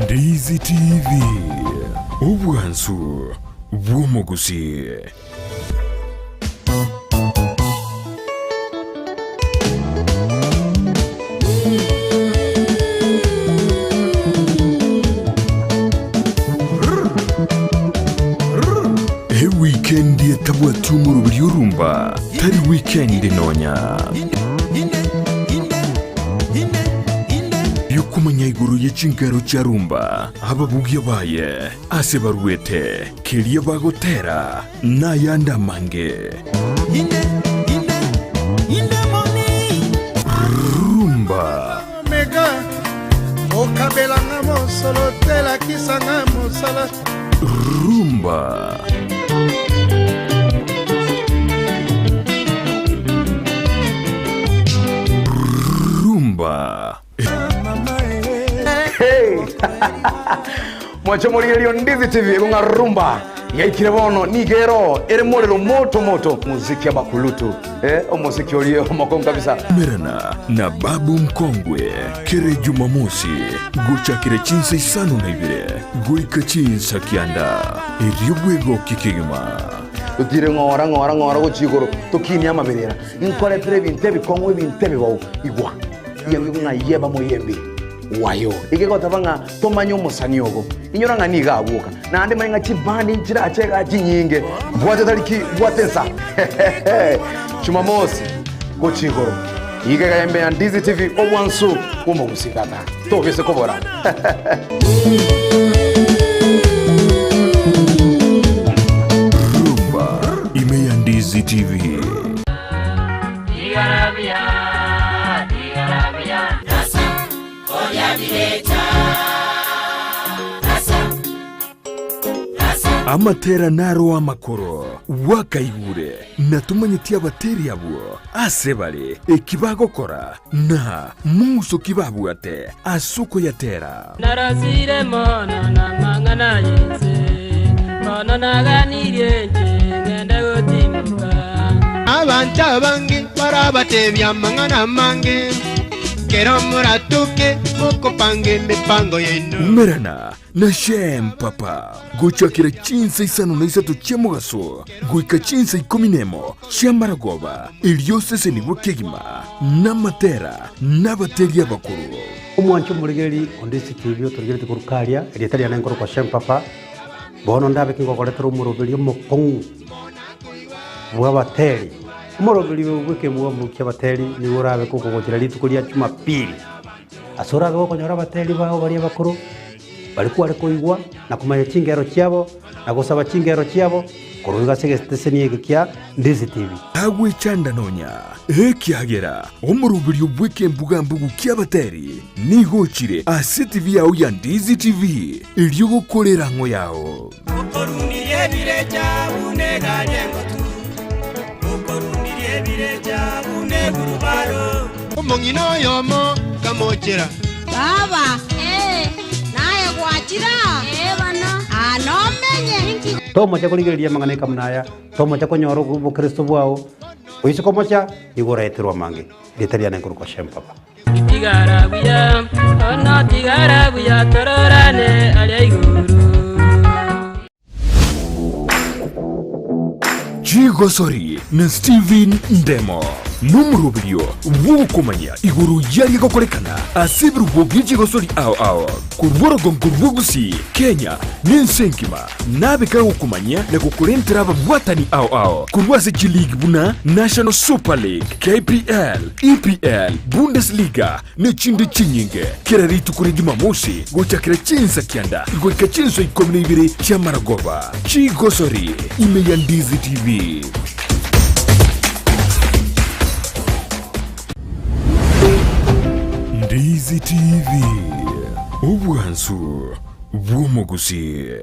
Ndizi TV, obwansu bw'omogusii. Ewikendi etabwati omoroberi orumba tari wikendi nonya. Yokomanya igoro ye chinkero chia rumba, ababugia baye, ase baruete, keria bagotera, nayande amange. Rumba. Omega okabela nga mosolo te lakisa nga mosala. Rumba. Rumba. Hey! Mwanche morigererio Ndizi TV ng'a rumba yaikire bono nigo ero ere morero moto moto muziki abakulutu eh, omosiki orie omokongu kabisa Merana na Babu Mkongwe kere Jumamosi gochakire chinsa isano na ibere goika chinsa kianda erio bwegoki kegima. Totire ng'ora ng'ora ng'ora gochia igoro tokinie amaberera nkoretere ebinto ebikong'u ebinto ebibou igwa Yengwe ng'a yeba moyembe wayo. Egegoteba ng'a tomanye omosani ogo. Inyora ng'a nigo abwoka. Naende manye ng'a chibandi nchirache igaa chinyinge. Bwate tariki, bwate ensa. Jumamosi gochia igoro. Iga iga embe ya Ndizi TV obwansu bw'omogusii tata. Tobise kobora. Rumba ime ya Ndizi TV. Amatera naro amakoro bwakaigure, na tomanyeti abateri abwo ase bare, eki bagokora, na mong'uso ki babwate ase okoyatera. Narosire mono namang'ana y'ense, bono naganirie inche ngende gotimoka. Abanto abange barabatebie amang'ana amange, kero moratoke mokopanga emepango yaino. Umerana na Shem Papa gochakera chinsa isano na isato chia mogaso goika chinsa ikomi nemo chi'amaragoba, erio osesenigwe kegima namatera nabateria abakoro. Omwanche omorigereria onde ase TV otorigeretie korwa karia, erieta riane nkorokwa Shem Papa, bono ndabe kingokoretera omoroberio omokong'u bw'abateri. Omoroberio bw'ekemwamu ki'abateri nigo orabe kogogochera rituko ria Jumapili. Ase orabe gokonyora abateri bao baria abakoro, baria kware koigwa na komanya chingero chiabo, na gosaba chingero chiabo, korwa iga ase egeteseni eke kia Ndizi TV. Tagwechanda nonya, ekiagera omoroberio bw'ekembuga-mbugu ki'abateri nigo ochire ase TV yao ya Ndizi TV, erio gokora erang'o yao. Okorundirie ebirecha buna egari engotu, okorundirie ebirecha buna egurubaro. Omong'ina oyomo kamochera. Baba, ee, naye gwachire aa? Ee bono. Aa nomenye. Inki? Tomocha korigereria amang'ana eka buna aya, tomocha konyora obokristo bwao, oise komocha, nigo oraeterwe amange. Erieta riane nkorokwa Shem Papa. Tigara buya, ono tigara buya, tororane aria igoro. Chigosori na Steven Ndemo. Nomoroberio bw'ogokomanya igoro y'aria gokorekana ase ebirubo bie chigosori ao ao, korwa orogongo rwa Gusii, Kenya, na ense engima, nabe kagokomanyia na gokorentera ababwatani ao ao korwa ase chiligi buna National Super League, KPL, EPL, Bundesliga, na echinde chinyinge, kera rituko ria Jumamosi gochakera chinsa kianda goika chinsa ikomi na ibere chi'amaragoba. Chigosori ime ya Ndizi TV. Ndizi TV, obwansu bw'omogusii.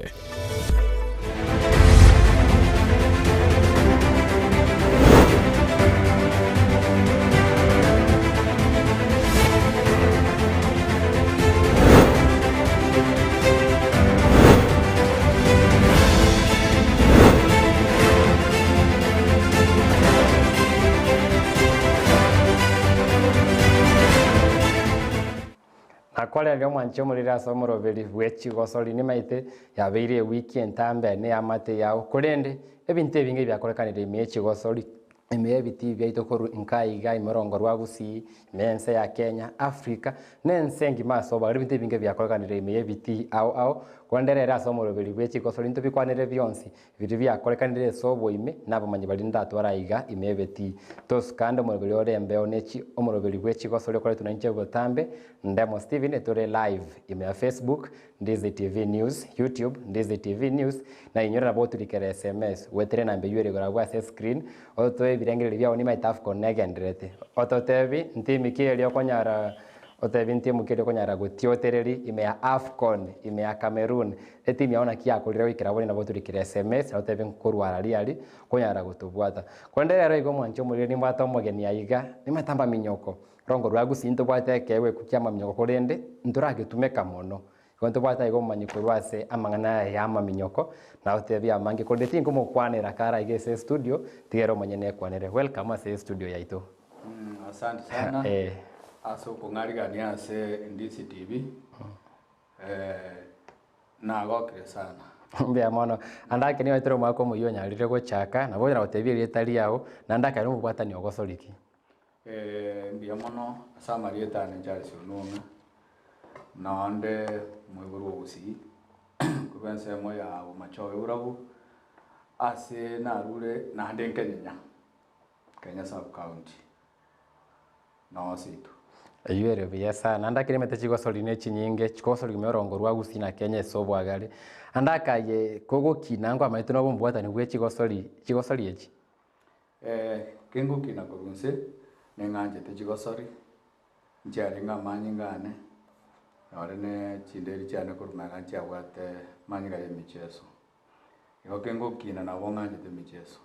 Nakoreria omwanchi omoriri ase omoroberi bwe chigosori nimaete yabeire ewiki entambe neamate yao, korende ebinto ebinge biakorekanire ime ye chigosori, ime y'ebitii biaito korwa inka iga ime orongo rwa Gusii, ime y'ense ya Kenya, Africa, na ense engima ase obogare ebinto ebinge biakorekanire ime y'ebitii ao ao, korende rero ase omoroberi bwe chigosori ntobikwanere bionsi Biria biakorekanire ase oboime, na abamanyi baria ndatware aiga ime y'ebetii. Tosuka ande omoroberi ore embeo ne chi omoroberi bwe chigosori okoretwe nainche botambe, Ndemo Steven tore live ime ya Facebook, Ndizi TV News, YouTube, Ndizi TV News, na inyore nabo oturikere SMS, goetera enamba eywo ere igoro abwo ase escreen, otoe ebirengererio biao nimaete Afcon negendererete. Ototebi ntimiki eria okonyara otebi ntimuki eria okonyara gotiotereri ime ya Afcon, ime ya Cameroon, Etimu yao naki yakorire goikera bono nabo torikire SMS na otebe nkorwara riari konyara gotobwata. Korende rero igo omwanchi omoriri nimbwate omogeni aiga, nimanyete amaminyoko, rongo rwa gusii ntobwate ekeegwa ekio kia amaminyoko korende ntoragetumeka mono. Igo ntobwate aiga omomanyi korwa ase amang'ana aya ya amaminyoko na otebie amange korende tinkomokwanera kare aiga ase estudio tiga ere omonyene ekwanere. Welcome ase estudio yaito. Asante sana ase okong'arigania ase Ndizi TV. Nagokire sana. Mbuya mono. Ande ake nigo aetire omwaka omoyio onyarire gochaka, nabo onyara gotebia erieta riao, naende akare omobwatani ogosori ki? Mbuya mono ase amarieta ane Charles Onung'a, naende omoiborwa o Gusii, korwa ensemo ya Bomachoge Borabu, ase narure naende nkenyenya, Kenya Sub County. Noo seito. Eyio ere buya sana. Ande akere emete chigosori ne chinyinge, chigosori ime orongo rwa Gusii na Kenya ase obwagare. Ande akaye kogokina nkwamaete nobe omobwatani bwe chigosori chigosori echi? Kengokina korwa inse, ning'anchete chigosori, nchiarenge amanyinga ane, nore ne chinderi chiane korwa magega nchiabwate amanyinga ya emicheso. Igo kengokina nabo ng'anchete emicheso.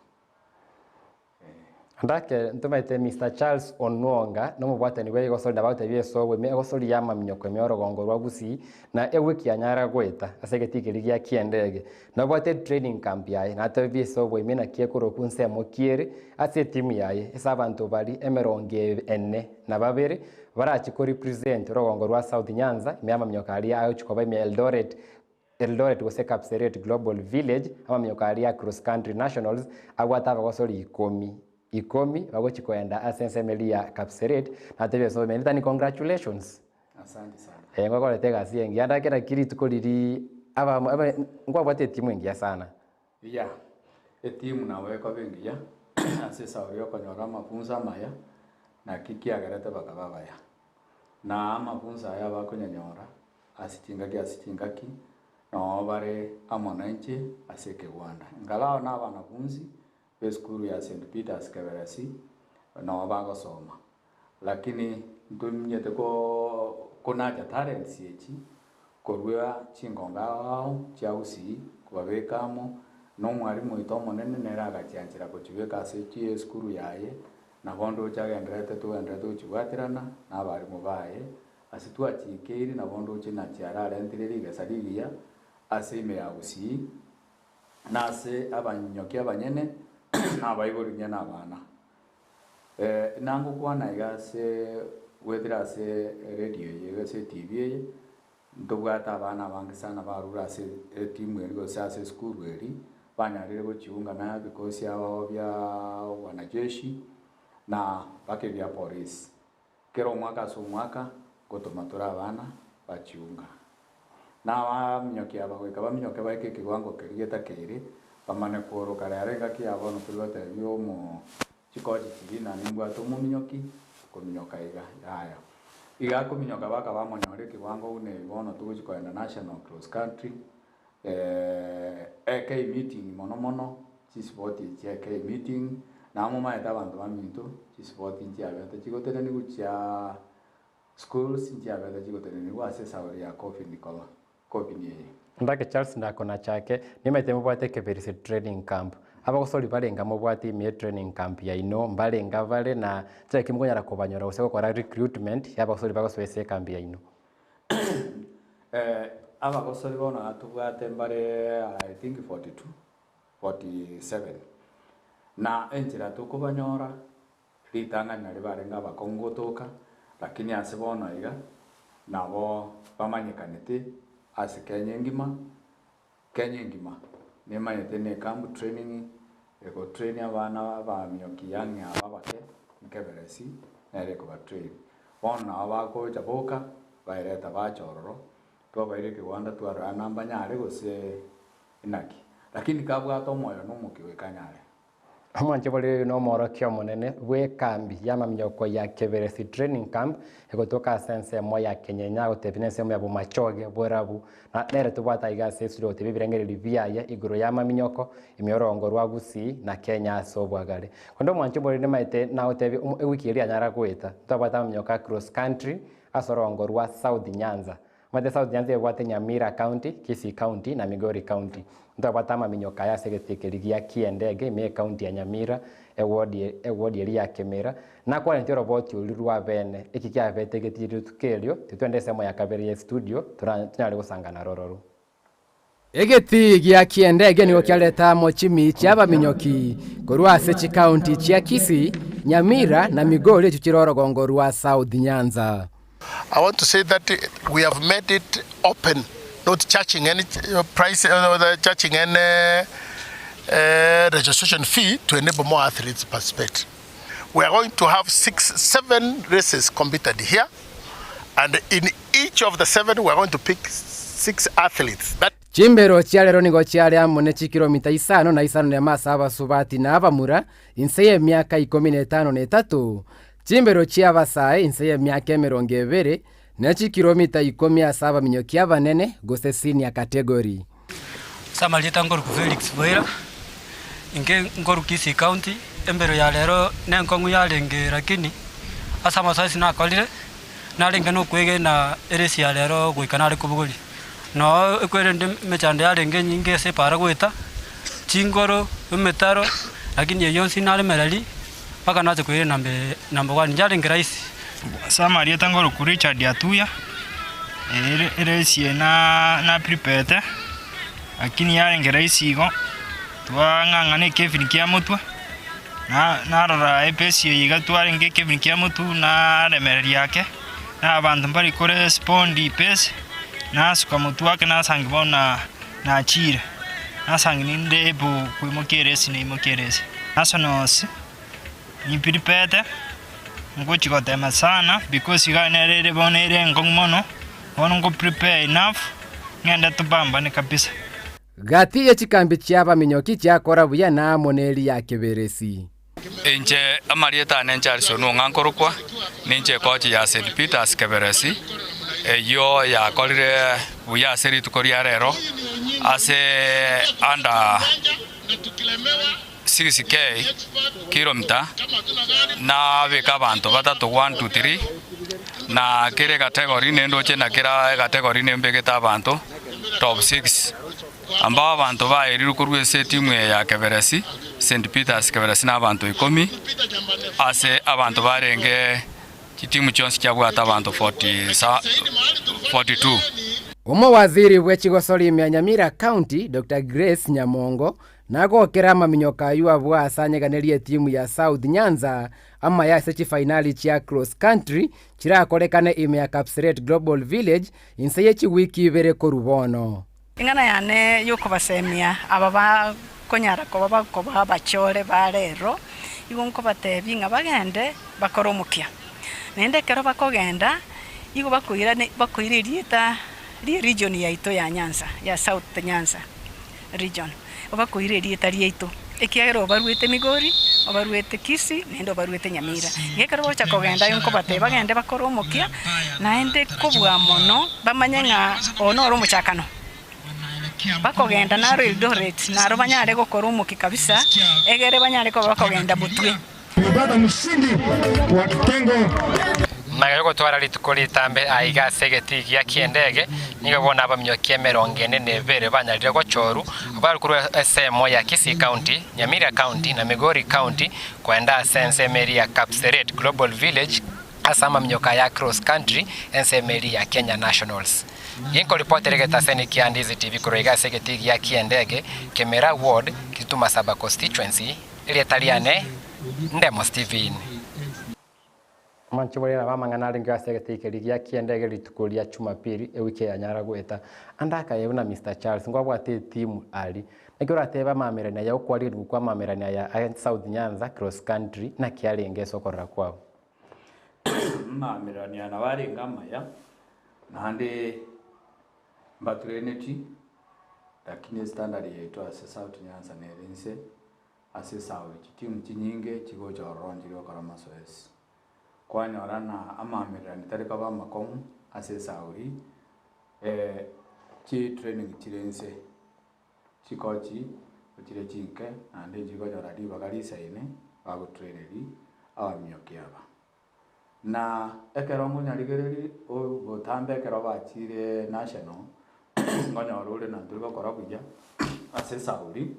Ndake ntomaete Mister Charles Onwonga nomobwatani bwe egosori nabo agotebia esobo ime egosori ya amaminyoko ime orogongo rwa Gusii na ewiki yanyara goeta ase egetii keria gia kiendege. Nabwate etraining camp yaye natebie esobo ime naki ekorokwa nsemo ki ere ase etimu yaye ase abanto baria emerongo ene na babere barachi ko represent orogongo rwa South Nyanza ime yamaminyoko aria agochi koba ime Eldoret Eldoret gose Kapseret Global Village, amaminyoko aria a Cross Country Nationals abwate abagosori ikomi, ikomi, bagochi koenda ase ensemo eria ya Kapseret, natebia ase obomera Nathan congratulations. Asante sana. Eh, ngwakorete egasi engiya, ande naki rituko riria aba aba nkwabwate etimu engiya sana. Yeah, etimu nabo ekoba engiya ase esauri yokonyora amafunso amaya, naki kiagerete bakaba abaya. Na amafunso aya abakonyanyora ase chingaki ase chingaki, noo bare amo nainche ase ekegwanda. Ingalao na abanafunsi b'esukuru ya St. Peters Keberesi, noo bagosoma. Lakini ntominyete ko konacha talents echi korwa chingongo ao ao chia Gusii kobabeka amo, na omwalimu oito omonene nere agachianchera kochibeka ase esukuru yaye, nabo ndoche agendererete togendererete gochibwaterana na abalimu baye, Ase twachikeire nabo ndoche nachi ararentire rigesa rigiya ase ime ya Gusii, na ase abanyoki abanyene, na abaibori buya na abana. Nangokwana iga ase goetera ase eredio eye gose etibi eye, ntobwate abana abange sana barure ase etimu eri gose ase esukuru eri, banyarire gochiunga na ebikosi ao bia wanajeshi. Na mpaka ebia polisi. Kera omwaka ase omwaka ngotoma tore abana bachiunga. Na abaminyoki aba goika baminyoke baike ekewango keria getakeire, bamane kworoka rero engaki ya bono tori gotebia omo chikochi chiria ng'a nimbwate omominyoki okominyoka iga, yaya. Iga akominyoka baka bamonyora ekewango buna ebi bono togochi kogenda national cross country, AK meeting mono mono, chisipoti echi chia AK meeting, nabo momanyete abanto baminto, chisipoti nchiabete chigoteneniwa chia schools nchiabete chigoteneniwa ase esauri ya Covid koba Covid eye. Ndake Charles Ndakonachake, nimaete mobwate ekeberisi training camp. Abagosori barenga mobwate ime ye training camp yaino, mbarenga bare na chidakika mokonyara kobanyora gose gokora recruitment ya abagosori bagosoa ase ekambi yaino. Abagosori bono aa tobwate mbare I think 42, 47. Na enchera tokobanyora, ritang'ani nario barenge abakong'u gotoka, lakini ase bono iga, nabo bamanyekanete ase Kenya engima, Kenya engima nemanyete ne camp training ego train abana abaminyoki young aba abake nkeberesi nere ekoba train. Bono nabo bagocha boka baereta bacha ororo twabaira ekewanda twarora nambanyare gose naki. Lakini kabwate omoyo na omokia goika anyare. Omwanche bore oyo nomorokia omonene bw'ekambi y'amaminyoko ya Keberesi Training Camp egotoka ase ensemo ya Kenyenya agotebia nensemo ya Bomachoge Borabu na nere tobwate aiga ase estudio gotebia ebirengererio biaye igoro y'amaminyoko ime y'orongo rwa Gusii na Kenya ase obwagare. Korende omwanche bore nimaete nagotebia ewiki eria yanyara goeta ntwabwate amaminyoko a cross country ase orongo rwa South Nyanza Omanyete South Nyanza ebwate Nyamira County, Kisii County na Migori County. Ntwabwate amaminyoka aya ase egetiekeri gia Kiendege ime y'ecounty ya Nyamira, eward eward eria ya Kemera. Nakwaneti oroboti oria rwa bene, eki kiabete egetieri rituko erio, titwende ensemo ya kabere ye studio tora tonyare gosangana rororu. Egetii gia Kiendege nigo kiareta amo chimi chi'abaminyoki korwa ase chikaunti chia Kisii, Nyamira na Migori echio chire orogongo rwa South Nyanza. I want to say that we have made it open not charging any price charging any registration fee to enable more athletes participate. We are going to have six, seven races competed here and in each of the seven we are going to pick six athletes. That Chimbero chia rero nigo chiare amo ne chikiromita isano na isano nemo ase abasubati na abamura inse y'emiaka ikomi na etano na etato, chimbero chi'abasae inse y'emiaka emerongo ebere, ne chikiromita ikomi ase abaminyoki abanene gose senior category. Ase amarieta nkorokwa Felix Boira, inke nkorwa Kisii County, embero ya rero nenkong'u yarenge lakini ase amasoesi nakorire, narenge na okwegena eresi ya rero goika nare kobogoria. Noo ekwerende emechando yarenge enyinge ase epaara goeta, chingoro, emetaro, lakini eyio yonsi naremereria mpaka nacha koira enamba eye number one, yarenge rahisi. Ase amarieta nkorokwa Richard Atuya, ere eresi eye na naprepete, lakini yarenge rahisi igo, twang'ang'ana ekefini kia motwe, na narora epesi eye iga twarenge ekefini kia motwe naremereria ake, na abanto mbari korespondi pesi, nasuka motwe ake nasangi bono na nachire, nasangi ninde able koimokia eresi naimokia eresi. Nationals. Nimprepete, ngochia gotema sana because iga nere ere bono ere enkong'u mono, bono ngo prepare enough, ng'ende topambane kabisa. Gati ye chikambi chi'abaminyoki chiakora buya na amo neri ya keberesi. Inche amarieta ane Charles Onwong'a nkorokwa, ninche ekochi ya St Peters Keberesi, eyio yakorire buya ase rituko ria rero ase under 6K kilomita nabeka abanto batato 1 2 3 na kera ecategory nindoche na kera ecategory nimbegete abanto top 6 ambao abanto baerirwe korwa ase etimu eye ya Keberesi St Peters Keberesi na abanto ikomi ase abanto barenge chitimu chionsi chiabwate abanto 40 42. Omowaziri bwe chigosori ime ya Nyamira County, Doctor Grace Nyamongo, Nagokera amaminyoka ayio abwo ase anyeganerie etimu ya South Nyanza amaya ase chifainali chia Cross Country chirakorekane ime ya Kapseret Global Village inse ye chiwiki ibere korwa bono. Eng'ana yane y'okobasemia aba bakonyara koba bakoba abachore ba rero, Igo nkobatebia ng'a bagende bakore omokia. Naende ekero bakogenda, igo bakoirane bakoira erieta rie region yaito ya Nyanza, ya South Nyanza region, bakoira erieta riaito, ekiagera obaruete Migori, obaruete Kisii, naende obaruete Nyamira. Iga ekero bagocha kogenda aye nkobatebia bagende bakore omokia, naende kobua mono bamanye ng'a oyo noro omochakano. Bakogenda naro Eldoret, naro banyare gokora omokia kabisa, egere banyare koba bakogenda motwe. Magega y'ogotwara rituko ritambe aiga ase egetii gia ki'endege, nigo bono abaminyoki emerongo ene na ebere banyarire gochorwa, abare korwa ensemo ya Kisii County, Nyamira County na Migori County koenda ase ensemo eria ya Kapseret Global Village ase amaminyoka ya Cross Country ensemo eria ya Kenya Nationals. Ginkoripotera egetaseni kia Ndizi TV korwa iga ase egetii gia ki'endege, Kemera Ward, Kitutu Masaba Constituency, Erieta riane Ndemo Stephen. Omonche boria nabo amang'ana arenge ase egetegi keria gia kianda ege rituko ria Jumapili ewiki eyanyara goeta. Ande akayebwa na Mister Charles nkwabwate etimu aria. Naki oratebe amamerani aya okwarigerigwa kwa amamerani aya a South Nyanza cross country naki arenge ase okorora kwao? Amamerani aya nabo arenge amaya naende mbatureneti lakini estandard yaito ase South Nyanza nere inse. Ase esauri chitimu chinyinge chigocha ororo nchiri gokora amasoesi. Kwanyora na amaamererani tari koba amakong'u ase esauri, chitraining chire inse, chikochi chire chinke naende nchiri konyora ribaga risaine bagotraineri abamioki aba. Na ekero ngonyarigereria botambe ekero bachire national, nkonyora ore na ntori gokora buya ase esauri.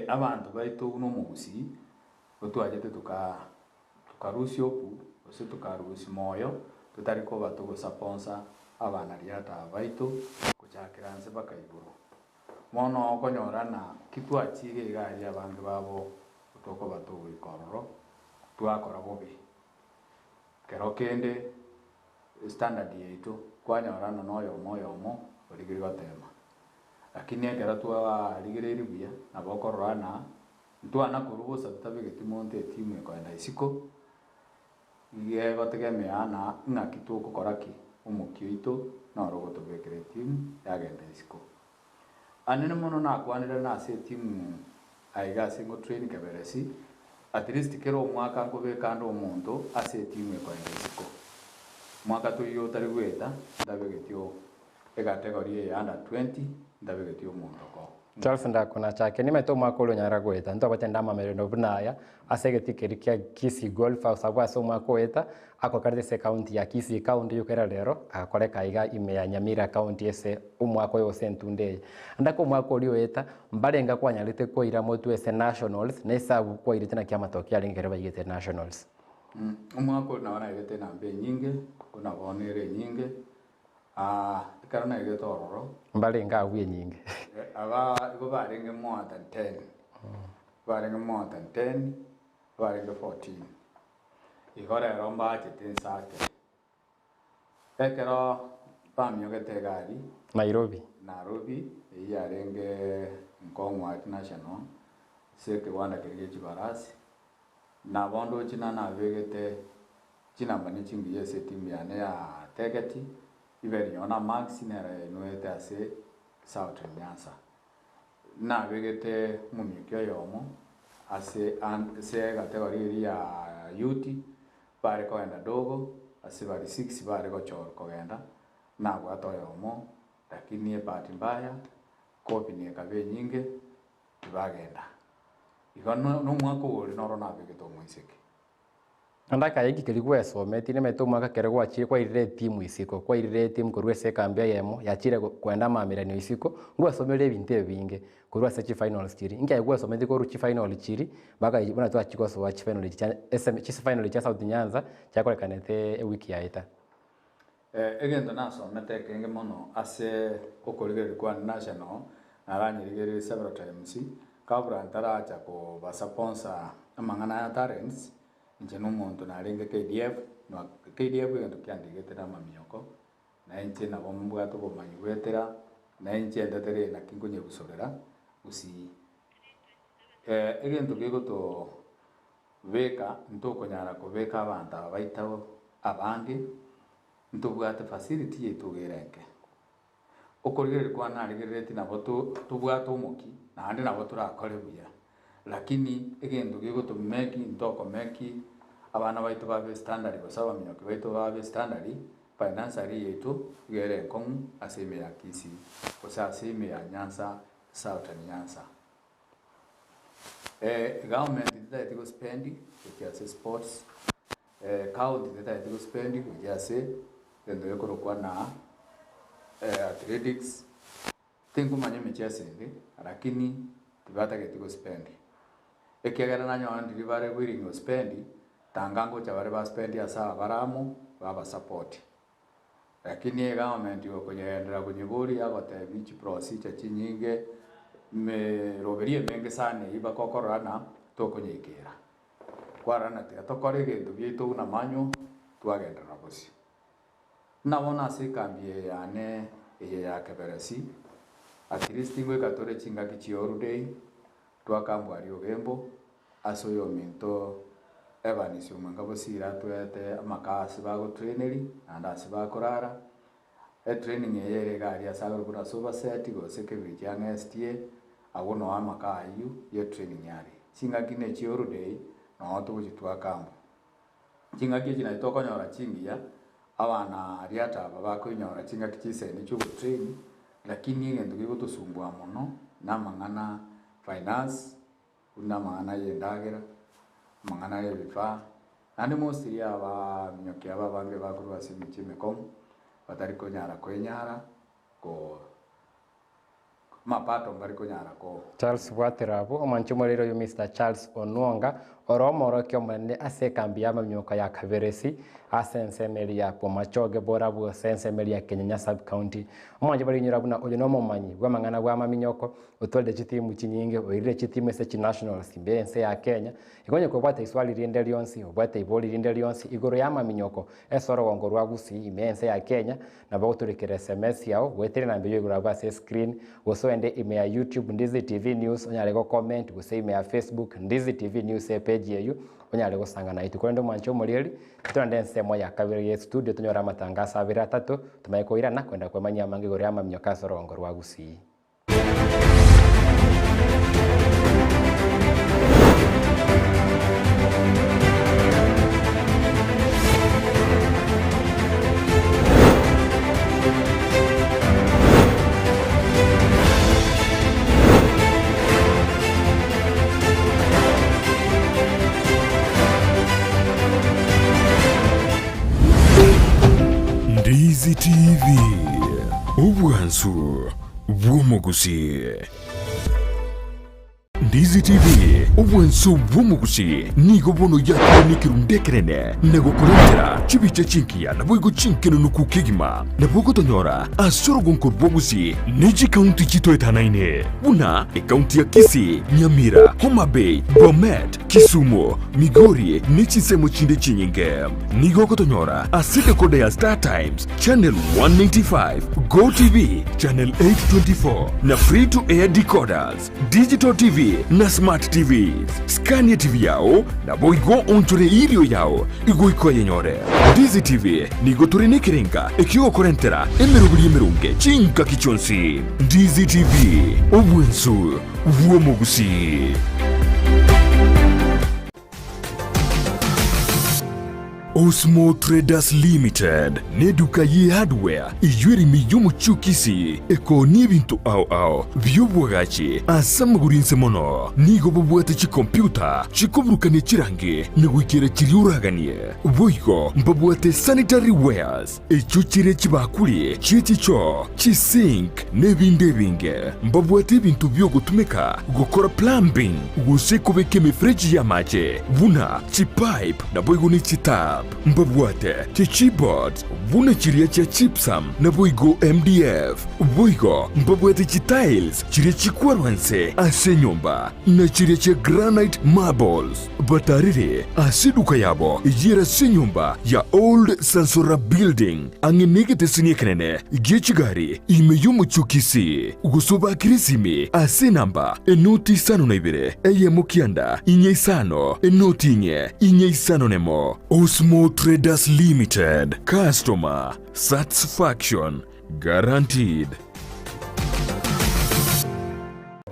Abanto baito buna omogusii, gotwachete toka tokarusia oku, gose tokarusia moyo, totari koba togosaponsa abanariata aba baito, gochakera nse mpaka igoro. Bono okonyora ng'a ki twachire iga aria abange babo tokoba togoika ororo, twakora bobe. Kero kende estandard yaito, kwanyora ng'a noyomo oyomo origereria gotema. Lakini ekero twarigereirie buya, nabo okorora ng'a ntwana korwa bosa totabegeti monto etimu ekoenda isiko, iga egotegemea ng'a ng'aki togokora ki, omokia oito noro ogotobekera etimu yagenda isiko. Anene mono nakwanire nase etimu aiga ase ngotrain keberesi, at least kera omwaka nkobeka ande omonto ase etimu ekoenda isiko. Mwaka toiyo otari goeta ntabegeti oo. Ecategory eye ya under 20 ntabegeti omonto ko. Charles Ndako-Nachake, Nimaete omwaka oria onyara goeta, ntobwate ndamamerero buna aya ase egetii keria kia Kisii Golf House abwo ase omwaka oeta akokarete ase ecounty ya Kisii County yokera rero agakoreka aiga ime ya Nyamira County ase omwaka oyo gose entunda eye. Ndako omwaka oria oeta mbarenga kwanyarete koira motwe ase nationals na esabu kwairete naki amatokeo arenge ekero baigete nationals. Omwaka oria nabo nairete enamba enyinge, buna bono ere enyinge, Ekero naigete ororo. Mbarenge agwo enyinge. Aba igo barenge more than ten, barenge more than ten, barenge 14. Igo rero mbachete inse ake. Ekero bamiogete egari. Nairobi. Nairobi, eyio yarenge Nkong'wa National, ase ekewanda keria gie chibarasi. Nabo ndoche nanabegete Chinamba ne chingiya ase etimu yane ya Tegeti, Iberi Nyona Max nero yainwete ase Southern Nyanza. Nabegete omomiyoki oyomo ase ase ecategory eria ya youth bare kogenda dogo ase bari six bare gochorwa kogenda, nabwate oyomo lakini ebahati mbaya kobi ekaba enyinge tibagenda. Igo nomwaka oyo ore noro nabegete omoiseke. Naende akaya keria gwesometie nemanyete omwaka ekero gwachire kwairire etimu isiko, kwairire etimu korwa ase ekambi eyemo yachire koenda amaamiranio isiko, ngwesomere ebinto ebinge korwa ase chifinals chiria. Inki aye gwesometie korwa chifinal chiria mpaka buna twachia gosoa chifinal echi chia esemi chifinal chia South Nyanza chiakorekanete ewiki yaeta. Egento nasomete ekenge mono ase okorigereria kwane national, naranyerigererie several times, kabla ntaracha kobasaponsa amang'ana aya talents, inche nomonto narenge KDF, na KDF egento kiandigete namamioko, na inche nabo mbwate obomanyi goetera, na inche ndetere naki nkonyebusorera gusii. Egento kegoto. Beka ntokonyara kobeka abanto aba baito abange, ntobwate facility yaito iga ere enke. Okorigereria kwane narigereretie nabo tobwate omoki naende nabo torakore buya, lakini egento gegotomeki ntokomeki abana baito babe standard gose abaminyoki baito babe standard, financially yaito iga ere enkong'u ase ime ya Kisii gose ase ime ya Nyanza Southern Nyanza. Egovernment tetageti gospend gochia ase sports, County tetageti gospend gochia ase egento gekorokwa na athletics, tinkomanya emicheso ende lakini tibatageti gospend. Ekiagera nanyora ndiri bare willing gospend, tanga ngocha bare baspend ase abare amo babasupport. Lakini egovernment gokonyegenderera konyeboria yagotebia chiprocedure chinyinge, emeroberi emenge sana eyio mpaka okorora ng'a tokonyeikera. Kwarora ng'a tiga tokore egento giaito buna manywa twagenderera bosio. Buna bono ase ekambi eye yane eye ya Keberesi, at least ngoika tore chingaki chia holiday, twakambwa aria Ogembo, Ase oyominto Evans omwenga bosire atwete amaka ase bagotraineri naende ase bakorara. Etraining eye ere iga aria ase agoro buna Somerset gose Cambridge ang'e STA, agwo noo amaka ayio ye training are. Chingaki ne chie holiday noo togochia twakambwa. Chingaki echi nachi tokonyora chingiya, abana aria aba bakoinyora chingaki chisemi chia ogotrain, lakini egento kegotosumbua mono namang'ana finance, Buna amang'ana y'endagera, amang'ana y'ebifaa, naende mostly abaminyoki aba abange bakorwa ase emechie emekong'u, batari konyara koenyara ko amapato mbari konyara ko. Charles Bwatero abwo, omwanchi omoriri oyo Mister Charles Onwonga, ore omorokia omonene ase ekambi y'amaminyoko ya Kaberesi ase ensemo eria ya Bomachoge Borabu ase ensemo eria ya Kenyenya Sub-County. Omwanchi bariginyora buna oyo nomomanyi bw'amang'ana bw'amaminyoko, Otwarire chitimu chinyinge, oirire chitimu ase chinationals mbe ense ya Kenya, igo onye kobwate iswali rinde rionsi, obwate ibori rinde rionsi igoro y'amaminyoko ase orogongo rwa Gusii ime ense ya Kenya, nabo ogotorikera sms yao goetera enamba eyio igoro abwo ase escreen, gose oende ime ya YouTube Ndizi TV News onyare go comment gose ime ya Facebook Ndizi TV News epage eyio onyare gosanga naitwe. Korende omwanche omorieri, torende ensemo ya kabere ye studio tonyore amatangaso abere atato, tomanye koirana kwenda kwemanyia amange igoro y'amaminyoko ase orogongo rwa Gusii. Ndizi TV, obwansu bw'omogusii. Ndizi TV, obwansu bw'omogusii nigo bono yakire nekerundu ekenene na gokorentera chibicha chingiya naboigo chinkenunuku kegima. Nabo ogotonyora ase orogonko rw'ogusii ne chikaunti chitoetanaine buna ekaunti ya Kisii, Nyamira, Homa Bay, Bomet, Kisumu, Migori ne chinsemo chinde chinyinge. Nigo ogotonyora ase decoder ya Star Times, Channel 195, Go TV, Channel 824 na Free to Air decoders, Digital TV na Smart TVs. Scania TV yao naboigo onchore erio yao igoika oyenyore. Ndizi TV nigo tore nekerenga ekiogokorentera emeroberi emeronge chingaki chionsi. Ndizi TV, obwensu bw'omogusii. Osmo Traders Limited neduka ye hardware eyio ere ime y'omochie o Kisii ekoonia ebinto ao ao bi'obwagachi ase amagoro inse mono. Nigo bobwate chikompyuta chikoburukania chirangi na goikera chiria oraganie. Boigo mbabwate sanitary wares echio chire chibakuri chie chichoo, chisink na ebinde ebinge. Mbabwate ebinto bi'ogotumeka gokora plumbing gose kobeka emefereji y'amache buna chipipe naboigo ne chitap. Mbabwate chichipboards buna chiria chia gypsum naboigo MDF. Boigo mbabwate chitiles chiria chikwarwa nse ase enyomba, na chiria chia granite marbles. Batarire ase eduka yabo eyio ere ase enyomba ya Old Sansora Building, ang'e negeteseni ekenene gie chigari ime y'omochie o Kisii. Gose obakire esimi ase enamba enoti isano na ibere, eyemo kianda, inye isano, enoti inye, inye isano nemo. Osmo Traders Limited, Customer Satisfaction Guaranteed.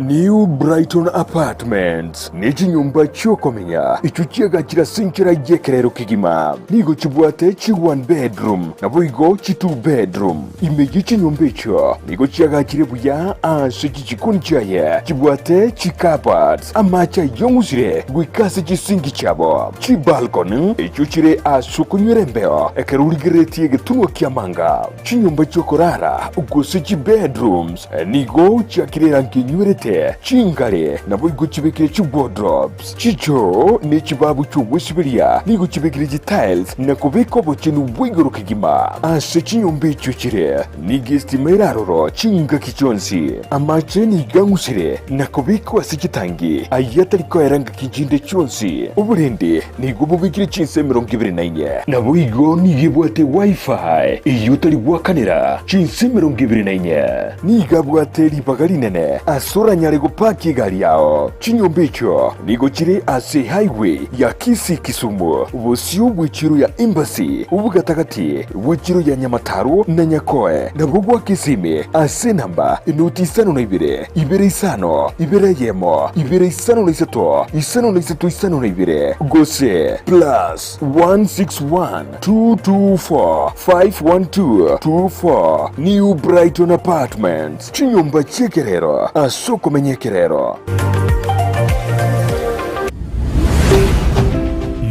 New Brighton Apartments ne chinyomba chi'okomenya echio chiagachire ase enchera y'ekerero kegima. Nigo chibwate chi one bedroom naboigo chi two bedroom. Ime ye chinyomba echio nigo chiagachire buya ase chichikoni chiaye chibwate chicupboards, amache ayong'usire goika ase chisinki chiabo, chibalcony echio chire ase okonywera embeo ekero origereretie egetunwa ki'amanga. Chinyomba chi'okorara, gose chibedrooms, nigo chiakire erangi enywerete, chingare naboigo chibekire chiwardrobes, chichoo ne chibabu chi'ogwesiberia nigo chibekire chitiles na kobeka obochenu bwa igoro kegima. Ase chinyomba echio chire nigo estima ere aroro chingaki chionsi. Amache nigo ang'usire na kobekwa ase chitangi, ayio atari koera ngaki chinde chionsi. Oborendi Nigo bobekire chinsa 24. Naboigo nigo ebwate Wi-Fi eyio otari goakanera chinsa 24. Nigo abwate ribaga rinene ase oranyare gopaki egari yao. Chinyomba echio nigo chire ase highway ya Kisii-Kisumu, bosio bw'echiro ya Embassy, obogatagati bw'echiro ya Nyamataro na Nyakoe, nabwo gwa Kisimi ase enamba enoti isano na ibere, ibere isano, ibere eyemo, ibere 53 53 52, gose plus 161 224 512 24 New Brighton Apartments, chinyomba chi'ekerero ase okomenya ekerero.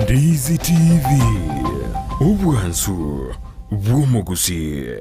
Ndizi TV, obwansu bw'omogusii.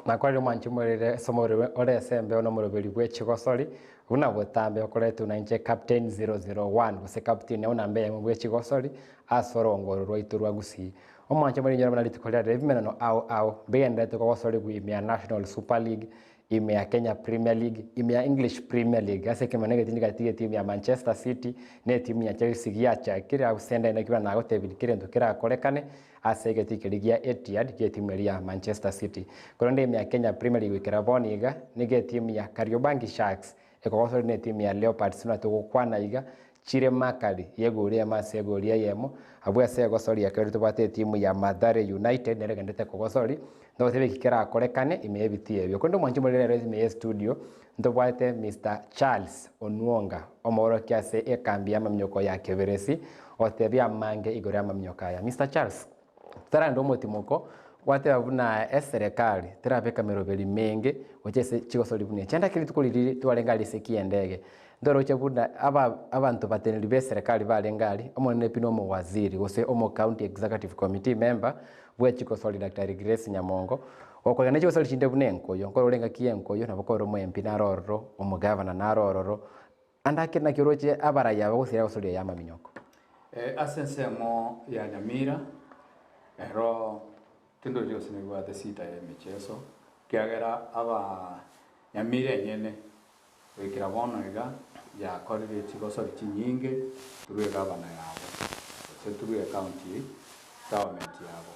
Nakwarire omwanchi omorere ase omorero ore ase embeo na omoroberi bwe chigosori, buna botambe okoretwe na inche Captain 001 gose Captain ao namba eyemo bwe chigosori ase orongo oro rwaito rwa Gusii. Omwanchi omorere inyore buna rituko riarire ebimenano ao ao mbigendererete kogosorigwa ime ya National Super League, ime ya Kenya Premier League, ime ya English Premier League ase ekemanero egetindi gati getimu ya Manchester City na etimu ya Chelsea giachakire abwo sende naki buna nagotebirie kera egento kerakorekane Ase egetii keria gia Etihad gi'etimu eria ya Manchester City. Korende ime ya Kenya Premier League goikera bono iga, nigo etimu ya Kariobangi Sharks ekogosoria na etimu ya Leopards buna togokwana iga, chire makari y'egori eyemo ase egori eyemo. Abwo ase egosoria ekero tobwate etimu ya Mathare United nero egendererete kogosoria, ntogoteba eki kerakorekane ime y'ebitii ebio. Korende omwanchi omorero rero ime y'estudio, ntobwate Mister Charles Onuonga, omoorokia ase ekambi y'amaminyoko ya Keberesi, Gotebia amange igoro y'amaminyoka aya. Mister Charles, totaragenda omotimoko, gwateba buna eserekari terabeka emeroberi menge gochia ase chigosori buna echi. Naende ekero rituko riria twarenge aria ase kiendege, ntoroche buna aba abanto bateneneri ba eserekari barenge aria, omonene pi na omowaziri gose omo county executive committee member bwe chigosori Daktari Grace Nyamongo, gokorera ne chigosori chinde buna enkoyo, nkorora engaki ya enkoyo nabo korora omo MP naro ororo, omogavana naro ororo, Ande ake naki oroche abarai aba gose egosoria y'amaminyoko. Ase ensemo ya Nyamira, ero tindochi gose nebwate sita y'emecheso, ekiagera aba Nyamira enyene goikera bono iga yakorire chigosori chinyinge through egavana yabo, gose through ecounty government yabo.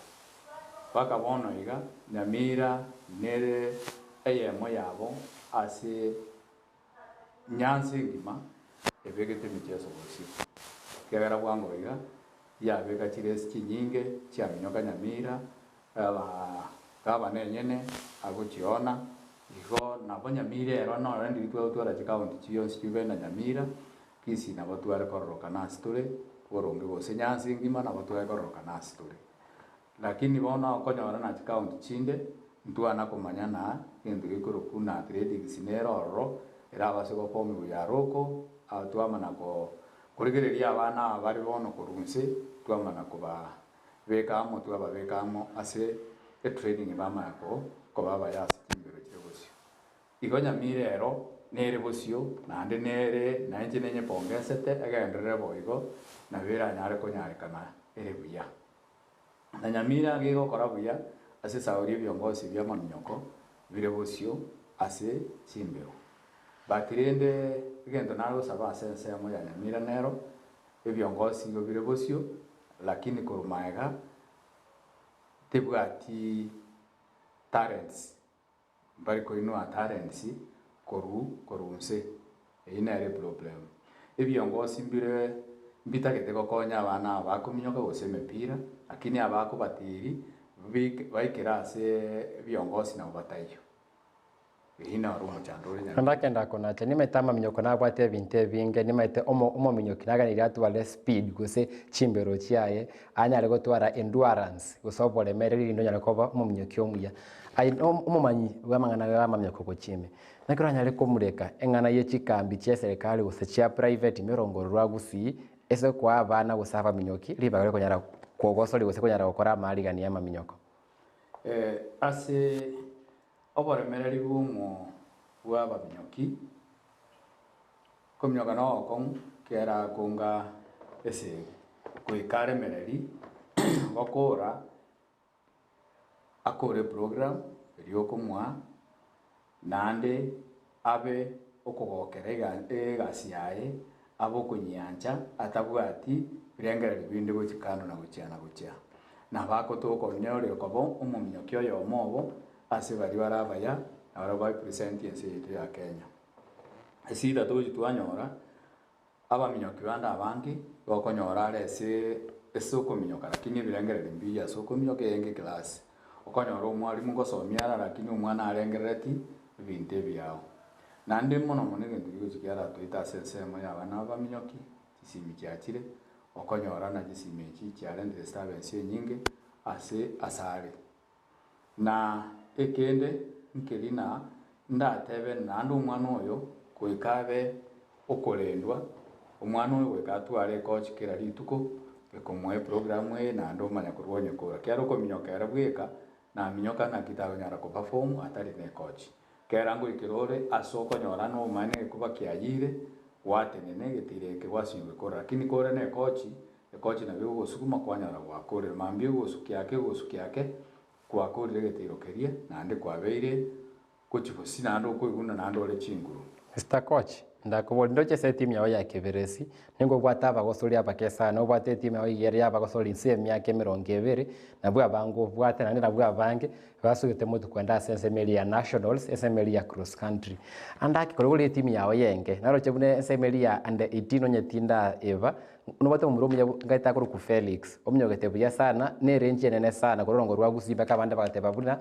Mpaka bono iga Nyamira nere eyemo yabo ase Nyansa engima ebegete emicheso bosio, ekiagera bwango iga yabeka chiresi chinyinge chiaminyoka Nyamira, gavana enyene agochiona, igo nabo Nyamira ero nore ndiri twagotwara chikaunti chionsi chibe na Nyamira, Kisii nabo tware kororokana ase tore boronge gose Nyansa engima nabo tware kororokana ase tore. Lakini bono okonyora na chikaunti chinde. Ntwana komanya na egento gekorokwa na athletics nere ororo, erabase gofomiwa ya roko, twamana ko korigereria abana aba bare bono korwa inse, twamana koba beka amo twababeka amo ase etraining bamanya ko koba abaya ase chimbero chire bosio. Igo Nyamira ero nere bosio, naende nere na inche nenyepongesete egenderere boigo, nabo eranyare konyarekana ere buya. Na Nyamira gegokora buya ase esauri ebiongosi bi'amaminyoko bire bosio ase chimbero. But rende egento nare gosaba ase ensemo ya Nyamira nero, ebiongosi igo bire bosio, lakini korwa maega tebwati talents, mbari koinua talents korwa korwa nse, eyio nere eproblem. Ebiongosi mbire mbitagete gokonya abana aba bakominyoka gose emepira, lakini abakobatiri bik baikere ase ebiongosi nabo bataiyo. Eyio naro omochando ore Nyamira. Ndakenda konacha, nimaete amaminyoko nabwate ebinto ebinge, nimaete omo omominyoki naganeiri atware speed gose chimbero chiaye, anyare gotwara endurance gose oboremereri rinde onyare koba omominyoki omuya. Aye no omomanyi bw'amang'ana ya amaminyoko gochia ime, naki oranyare komureka eng'ana ye chikambi chia eserekari gose chia private ime orongoro rwa Gusii, ase koa abana gose abaminyoki ribaga riokonyara kogosoria gose konyara gokora amaarigani ya amaminyoko? Ase Oboremereri bw'omo bw'abaminyoki, kominyoka nogokong'u kera akonga esegi, goika aremereri gokora akore eprogram eria okomoa, naende abe okogokera egasi yaye, abe okonyiancha atabwati birengererio binde gochia kando na gochia na gochia. Nabo agotoka onyore koba omominyoki oyomo obo ase baria bare abaya na baria barepresent ense yaito ya Kenya. Esida togochia twanyora, abaminyoki bande abange gokonyora are ase ase okominyoka lakini ebirengererio mbiya ase okominyoka eyenge eclass. Okonyora omwalimu ngosomia are lakini omwana arengerereti ebinto ebiao. Naende mono mono egento kegochia kiaratoete ase ensemo ya abana abaminyoki, chisimi chiachire, okonyora na chisimi echi chiarentire disturbance enyinge ase asare. Na ekende nkeri na ndatebe naende omwana oyo goika abe okorendwa, omwana oyo goika atware ecoach kera rituko, ekomoa eprogram eye naende omanya korwa onye kora. Kero okominyoka ere bweka, naminyoka naki tagonyara ko perform atari na ecoach. Kera ngoikera ore ase okonyora nomaene egekuba kiayire, gwatenena egetiro eke gwasinywa gekore. Lakini kore nekochi, ekochi nabo egogosuguma kwanyora gwakorire. Mambia egosukia ake egosukia ake, gwakorire egetiro keria, naende kwabeire gochia bosio naende okoiguna naende ore chinguru. Mister Coach, ndakoboria ndoche ase etimu yao ya Keberesi, nigo obwate abagosori abake sana, obwate etimu yao iga ere y'abagosori inse y'emiaka emerongo ebere, nabwo abange obwate naende nabwo abange basugete motwe kwenda ase ensemo eria ya nationals, ensemo eria ya cross country. Ande ake korwa ore etimu yao yenge, naroche buna ensemo eria ya under 18 onye tinda eba, nobwate omomura omuya ngaete akorokwa Felix, ominyogete buya sana, na erenchi enene sana korwa orongo rwa Gusii mpaka abande bagateba buna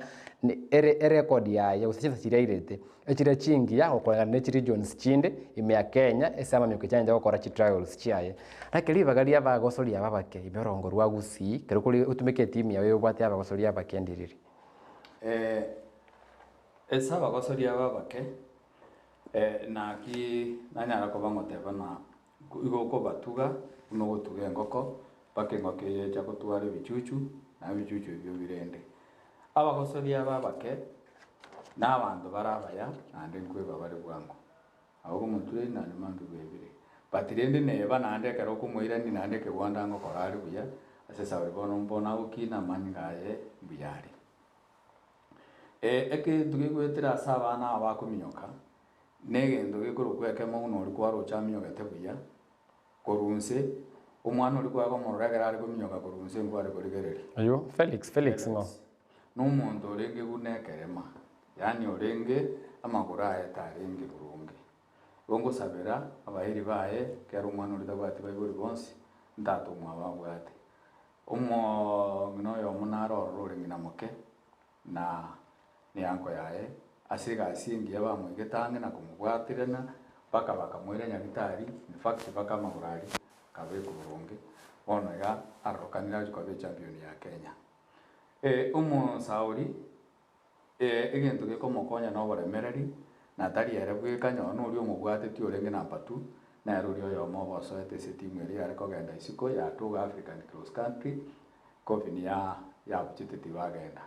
ere erecord yaye gose chinsa chiria airete, echire chingiya gokoreng'ana ne chiregions chinde ime ya Kenya ase amaminyoko chianchete gokora chitrials chiaye. Naki ribaga ria abagosori aba abake ime orongo rwa Gusii ekero kore otumeke etimu yao ebwate abagosori abake ndiriri. Ase abagosori aba abake, naki nanyara koba ngoteba ng'a igo okobatuga buna ogotuga engoko, mpaka engoko eye echa gotwara ebichuchu, na ebichuchu ebio birende. Abagosori aba abake, na abanto bare abaya, naende nkoeba bare bwango. Nabo okomotura naende mambia bwebire. But rende neba naende ekero okomoirania naende ekegwanda ngokora are buya, ase esauri bono mbono agokina amanyinga aye mbuya are. Egento kegoetera ase abana aba bakominyoka, na egento gekorokwa ekemo buna oria kwaroche aminyogete buya, korwa inse, omwana oria kwakomorora ekero are kominyoka korwa inse nkware korigereria. Oyio Felix, Felix ng'o? Na omonto orenge buna ekerema, yaani orenge amagoro aye tarenge boronge. Igo ngosabera abairi baye, ekero omwana oria tabwati baibori bonsi, ntata omwabo abwate. Omong'ina oyomo nare ororo ore ng'ina moke, na neanko yaye, ase egasi engiya bamoigete ang'e na komobwaterana, mpaka bakamoira nyagitari, in fact mpaka amagoro aria akabekwa boronge, bono iga arokanire agochia koba echampion ya Kenya. Omosaori. Egento gekomokonya noboremereri, na tari ere bweka nonye noria omobwatetie orenge number two, nere oria oyomo obosoete ase etimu eria yare kogenda isiko ya Tuga African Cross Country, Coffin ya yabuchete tibagenda.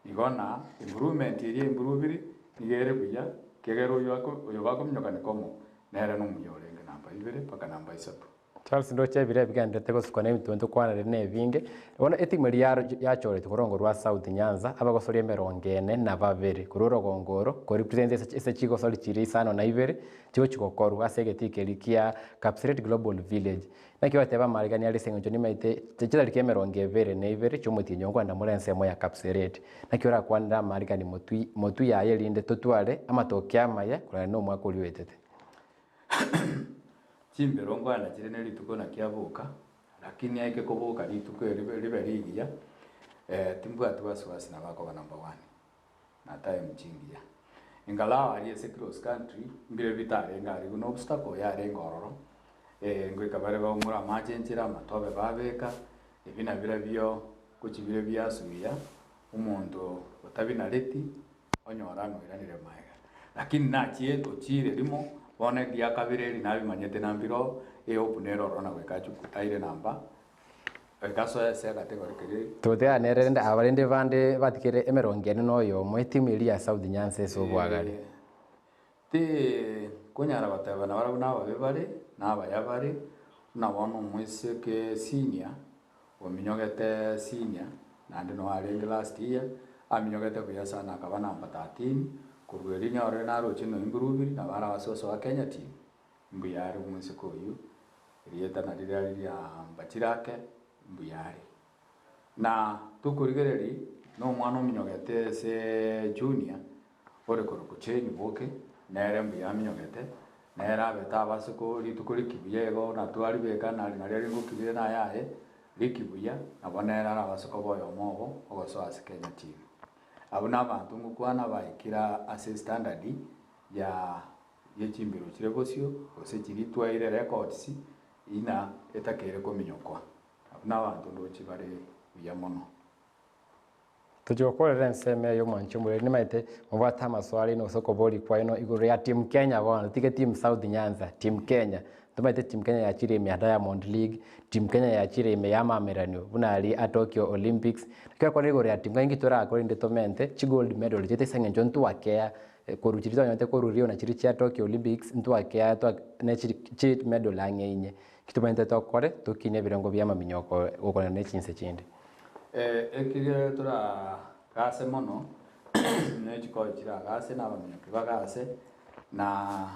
Igo na improvement eria improve nigo ere buya, ekiagera oyo ako oyo bakominyoka komo, nere nomuya orenge namba ibere mpaka namba isato. Charles ndoche ebiro ebigenderete gosukwa na ebinto ntokwanere na ebinge. Bono etimu eria yaro yachoretwe korwa orogongo rwa South Nyanza, abagosoria emerongo ene na babere korwa orogongo oro ko represent ase ase chigosori chiria isano na ibere chigochi gokorwa ase egetii keria kia Kapseret Global Village. Naki ogoteba amaregani are ase eng'encho nimaete chitariki emerongo ebere na ibere chi'omotienyi oo nkoenda more ensemo ya Kapseret. Naki orakwanere amaregani motwe motwe yaye erinde totware amatoke amaya korana na omwaka oria oetete. Chimbero nkoenda chire ne rituko naki aboka, lakini aike koboka rituko eri ribe rigiya, timbwati wasiwasi nabo akoba number one, na time chingiya. Ingalau aria ase cross country, mbire bitarenge aria buna obstacle yarenge ororo, ngoika bare baumore amache enchera, amatobe babeka, ebi na birabio gochi bire biasuia, omonto otabinareti, onyora ng'oiranire magega. Lakini nachie ochiire rimo, bono eria kabere eri nabimanyete nambire oo, ehope nere ororo na goika achukwe aire namba, goika asoe ase ecategory keria. Totigana nere rende aba rende bande batigere emerongo ene na oyomo, etimu eria ya South Nyanza ase obwagare. Ti konyara goteba nabarabwo nababe bare, na abaya bare, buna bono omoiseke senior, Ominyogete senior naende noo arenge last year, aminyogete buya sana akaba number 13, korwa erio nyorore naroche ng'a improve nabo arabase gosoa Kenya team, mbuya are omoiseke oyio, erieta nario riare ria Mbachirake, mbuya are. Na tokorigereria na omwana ominyogete ase junior, ore korokwa Jane Boke, nere mbuya aminyogete, nere abete abase ko rituko rikibuya igo natwaribeka nari nario ringokirire naye aye, rikibuya, nabo nere arabase koba oyomo obo ogosoa ase Kenya team. Abwo nabanto ngokwana baikire ase standard ya ye chimbero chire bosio, gose chiria twaire records, ina etakeire kominyokwa. Abwo nabanto ndoche bare buya mono. Tochia gokorera ensemo eye omwanchi omoreri nimaete mobwate amaswali aino gose okoboria kwaino igoro ya team Kenya bono tige team South Nyanza, team Kenya. Tomaete team Kenya yachire ime ya Diamond League, team Kenya yachire ime ya amameranio buna aria a Tokyo Olympics. Ekero okora igoro ya team Kenya inki torakore rinde tomente chigold medal chiaito ase eng'encho ntwakea korwa chiria twanyorete korwa Rio na chiria chia Tokyo Olympics ntwakea twa ne chiri chi medal ang'e inye. Eki tomaete tokore tokinie ebirengo bia amaminyoko gokorana ne chinse chinde. Ekio toragase mono ne chikori chiragase na abaminyoki bagase, na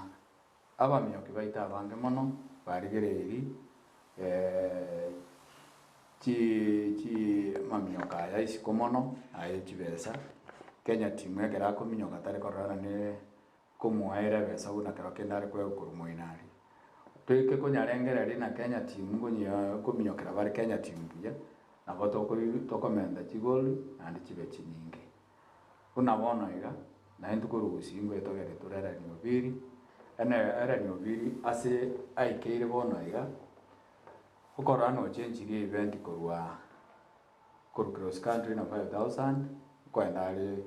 abaminyoki baito abange mono barigereiri chi chi amaminyoka aya isiko mono aye chibesa, Kenya team ekero akominyoka tari kororana ne komoa ere ebesa buna kero kende are koegwa korwa moino aria. Toike konyarengereria na Kenya team ngonye kominyokera bare Kenya team buya, nabo tokoi tokomenta chigoli naende chibe chinyinge. Buna bono iga, naintwe korwa gusii ngoe togende tore Ellen Obiri, ene Ellen Obiri ase aikeire bono iga, okorora nochenchirie event korwa Korwa cross country na 5000 nkoenda are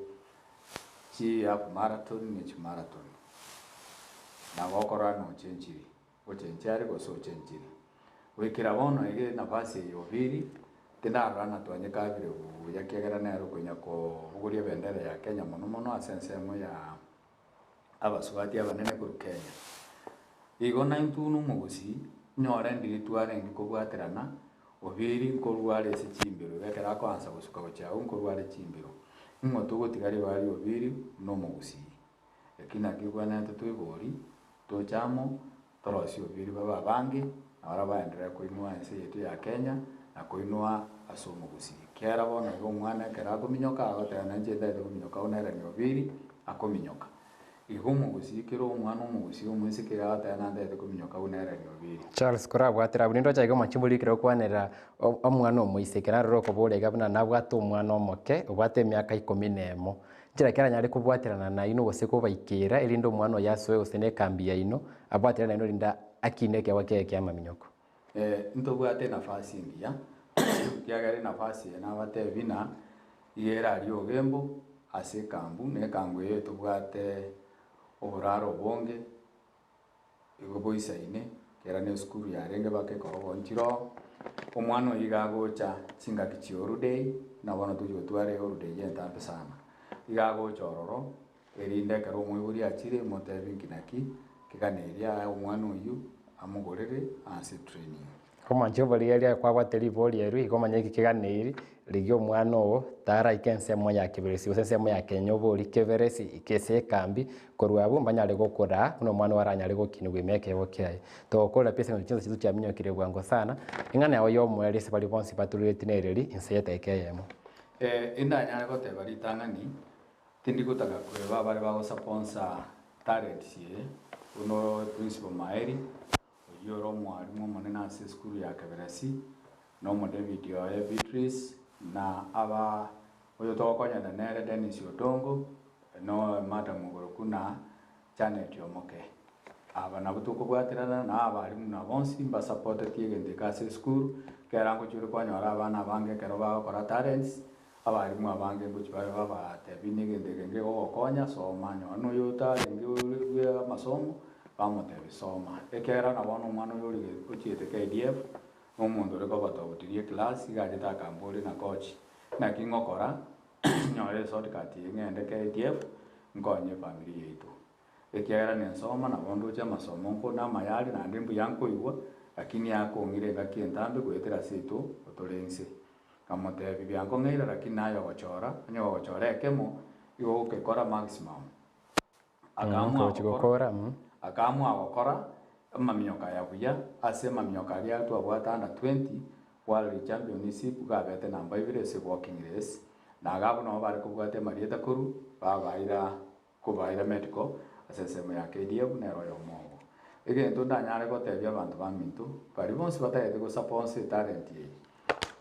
chi half marathon ne chi marathon. Nabo okorora nochenchiri, gochenchia are gose ochenchiri. Goikera bono iga enafasi eye Obiri, tindarora ng'a twanyekabire buya ekiagera nere okonya kobogoria ebendera ya Kenya mono mono ase ensemo ya abasubati abanene korwa Kenya. Igo naintwe buna omogusii, nyore ndiri twarenge kobwaterana, Obiri nkorwa are ase chimbero, igo ekero akoansa gosuka gochia agwo nkorwa are chimbero. Ning'o togotiga ribaga ria Obiri buna omogusii? Eki nakio kwenerete toibori, toche amo, torosie Obiri babe abange, na baria baenderere koinwa ense yaito ya Kenya, na koinwa ase omogusii. Ekiagera bono iga omwana ekero akominyoka agoteba nainche ntagete kominyoka buna ere ni Obiri, akominyoka. Igo omogusii kera omwana omogusii omoiseke iga agoteba nantagete kominyoka buna ere ni Obiri. Charles korabwatera abwo ninde ochake omochie ekero okwanera omwana omoiseke naroro okoboria iga buna nabwate omwana omoke obwate emiaka ikomi na emo. Nchera ki aranyare kobwaterana nainwe gose kobaikera erinde omwana oyo asoe gose na ekambi yaino abwaterane nainwe erinde akine ekeegwa kiaye ki'amaminyoko. Ntobwate enafasi engiya, ekiagera enafasi eye nabatebi ng'a iga ere aria Ogembo. ase ekambu, na ekambu eye etobwate oboraro obonge, igo boisaine, kera na esukuru yarenge baka ekorogo nchiroo, omwana oyio iga agocha chingaki chia holiday, buna bono tochi gotwara eholiday entambe sana, iga agocha ororo, erinde ekero omoibori achire motebi nki naki, keganeria aye omwana oyio amogorere ase training. Omonche oborigereria kwabwate ribori erio, igo omanye eki keganeiri, rigia omwana oo taraika ensemo ya keberesi gose ensemo ya kenya obori keberesi ike ase ekambi, korwa abwo mbanyare gokoraa buna omwana oo aranyare gokinigwa ime ekeegwa kiaye. Togokorera pi ase eng'encho chinsa chiaito chiaminyokire bwango sana, eng'ana yao y'omoerio ase baria bonsi batureti nereri inse y'edaika eyemo. Eh, indanyare goteba ritang'ani, tindi gotaka kweba abare bagosaponsa talents eye, buna Principal Maeri, Oyio ore omwalimu omonene ase esukuru ya Keberesi, na omodebidi oye Beatrice, na aba oyo togokonyana nere Dennis Odongo, na madam okorokwa na Janet Omoke. Aba nabwo tokobwaterana na abalimu na bonsi mbasapoteti egento eke ase esukuru, ekero ngochia ore kwanyora abana abange ekero bagokora talents, abalimu abange ngochia bare babatebie negento eke ngegogokonya soma, nonye na oyo otarenge ore bwa amasomo, bamotebia soma. Ekiagera na bono omwana oyo ore ochiete KDF, na omonto ore kobatogotirie eclass, iga achete akamboria ng'a coach, naki ngokora nyore eshortcut eye ng'ende KDF, nkonye efamiri yaito. Ekiagera nensoma, nabo ndoche amasomo nko namaya are naende mbuya nkoigwa, lakini akong'ira engaki entambe goetera ase intwe tore inse. Nkamotebia, Biankong'eire, lakini naye ogochora, onye gogochora ekemo, igo ogokekora maximum. Akaamua Gochi gokora, gokora, mm. akaamua gokora amaminyoka aya buya, ase amaminyoka aria twabwate under 20 World Championship gabete namba ibere ase walking race, na iga abwo nabo bare kobwata amarieta korwa, babaira kobaira medical ase ensemo ya KDF nere oyomo obo. Egento ndanyare gotebia abanto baminto, baria bonsi batagete gosaponsa etalent eye,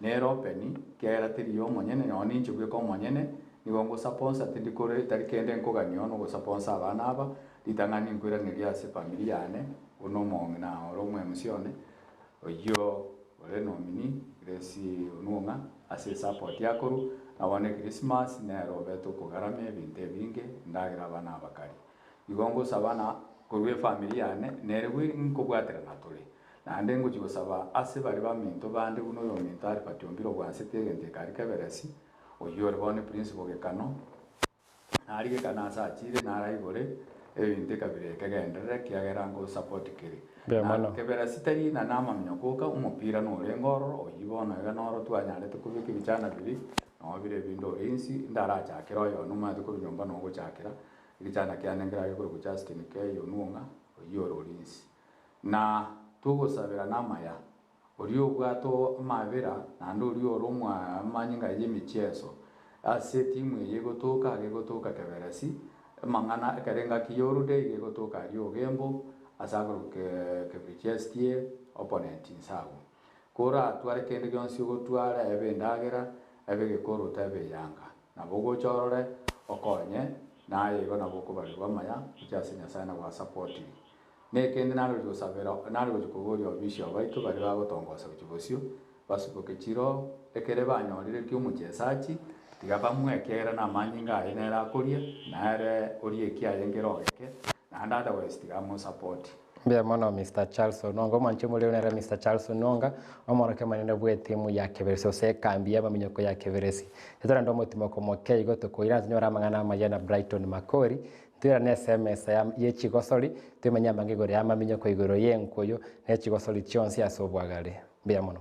nere open, kiagera teri ya omonyene, nonye ninche bweka omonyene, nigo ngosaponsa tindi kore tari kende nkogania one ogosaponsa abana aba, ritang'ani nkoiraneria ase efamiri yane, buna omong'ina ore omo MC one, oyio ore nominee Grace Onwong'a ase esupport akorwa, na bono echristmas nere obete okogaramia ebinto ebinge endagera abana abakari. Igo ngosaba na korwa efamiri yane nere bwe nkobwaterana tore. Naende ngochia gosaba ase baria baminto bande buna oyominto Albert Ombiro bwansete egento eke aria keberesi, oyio ore bono eprinciple gekano, Nari gekano ase achire naraigore ebinto ekabira eke kegenderere ekiagera ngosupport kere. Mbuya Na mono. keberesi tari na namaminyoka oka omopira norenge ororo oyio bono iga noro twanyarete kobeka ebichana biria noo bire ebinde ore insi ndarachakere oyono omanyete korwa nyomba noo ogochakera egichana kiane nkerage korokwa Justin K Onwong'a oyio ore orinsi. Na togosabera namaya Oria obwate amabera, naende oria ore omwamanyinga y'emechieso ase etimu eye egotoka iga egotoka keberesi, amang'ana ekero engaki y'orude iga egotoka aria ogembo ase akorokwa Kebirichia SDA opponent inse agwo. Koratware kende gionsi ogotwara ebe endagera, ebe egekoroto ebe eyanga. Nabo ogocha orore okonye, naye igo nabo okobarerwa amaya gochia ase Nyasae na gwasapotiri. Nekende nare gochia gosabera, nare gochia koboria obabishop baito baria bagotongosa gochia bosio, basuboke chiroho, ekere banyorire ki omochesachi, tiga bamoe ekiagera namanyinga aye nere akoria, nere orie ekiaye nkere ogeke, naende otherwise tiga amosapoti. Mbuya mono Mister Charles Ononga, omwanchi omorero nere Mister Charles Ononga, omorokia omonene bw'etimu ya Keberesi gose ekambi y'amaminyoko ya Keberesi. Titorenda omotimoko moke igo tokoirana tonyore amang'ana amaya na Brighton Makori, Ntwirane ase emesa ye chigosori, twemenye amang'ana igoro y'amaminyoko igoro y'enkoyo ne chigosori chionsi ase obwagare. Mbuya mono.